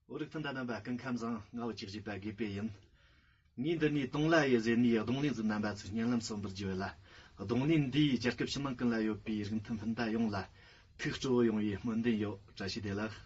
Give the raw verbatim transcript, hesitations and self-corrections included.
བོད་རིགས་སྤུན་ཟླ་རྣམ་པ་སྐུ་ཁམས་བཟང་། ང་བོད་ཀྱི་གཞས་པ་དགེ་འཕེལ་ཡིན། ངས་འདི་ནས་དུང་ལ་ཡི་ཟེར་ནས་རྡུང་ལེན་ཟིག་རྣམ་པ་ཚོའི་སྙན་ལམ་གསན་པར་བགྱི་བས་ལ། རྡུང་ལེན་འདིས་རྒྱལ་ཁབ་ཕྱི་ནང་ཀུན་ལ་ཡོད་པའི་རིགས་མཐུན་སྤུན་ཟླ་ཡོངས་ལ་ཐུགས་སྤྲོ་བོ་ཡོང་བའི་སྨོན་འདུན་ཡོད། བཀྲ་ཤིས་བདེ་ལེགས།